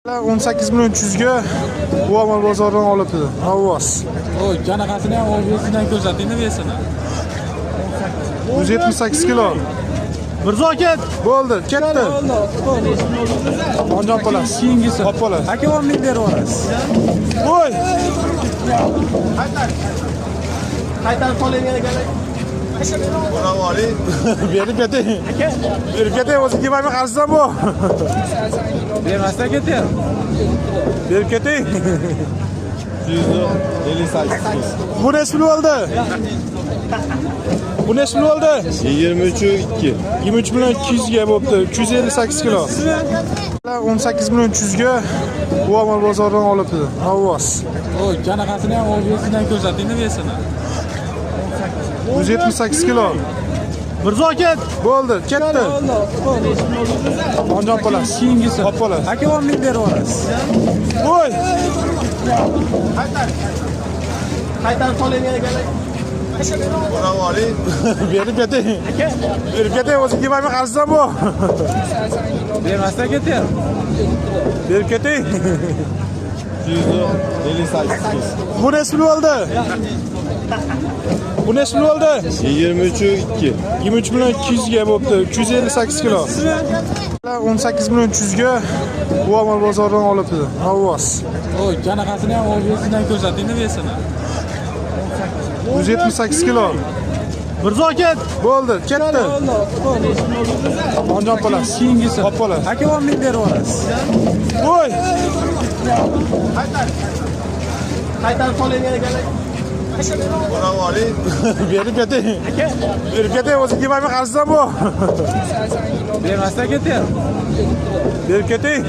18 million 300 ga Buvamol bozoridan olibdi. Novvos. Oy, qanaqasini ham obvesidan ko'rsatingda vesini. 178 kilo. Mirzo aka, Bo'ldi, ketdi. Andijon polasi. Keyingisi. Olib qolasiz. Aka, 10 ming berib yuborasiz. Voy! Qaytarib solingan ekan. Berib keting. Berib keting, o'zi 20 ming qarzdan bu. Bermasdan ketyapti. Berib keting. 158. Bu nechi pul bo'ldi? Bu nechi pul bo'ldi? 23 2. 23 million 200 ga bo'pti. 358 kilo. 18 million 300 ga Buvamol bozoridan olibdi. Novvos. Oy, qanaqasini ham obvesidan ko'rsatingda vesini. 178 kilo. Mirzo aka, Bo'ldi, ketdi. Andijon polasi. Keyingisi. Olib qolasiz. Aka, 10 ming berib yuborasiz. Voy! Qaytarib solingan ekan. Berib keting. Berib keting, o'zi 20 ming qarzdan bu. Bermasdan ketyapti. Berib keting. 158. Bu nechi pul bo'ldi? Bu nechi pul bo'ldi? 23 2. 23 million 200 ga bo'pti. 358 kilo. 18 million 300 ga Buvamol bozoridan olibdi. Novvos. Oy, qanaqasini ham obvesidan ko'rsatingda vesini. 178 kilo. Mirzo aka, Bo'ldi, ketdi. Andijon polasi. Keyingisi. Olib qolasiz. Aka, 10 ming berib yuborasiz. Voy! Qaytarib solingan ekan. Berib keting. Berib keting, o'zi 20 ming qarzdan bu. Bermasdan ketyapti. Berib keting.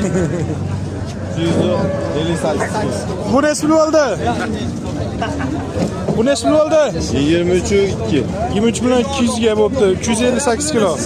158. Bu nechi pul bo'ldi? Bu nechi pul bo'ldi? 23 2. 23 million 200 ga bo'pti. 358 kilo.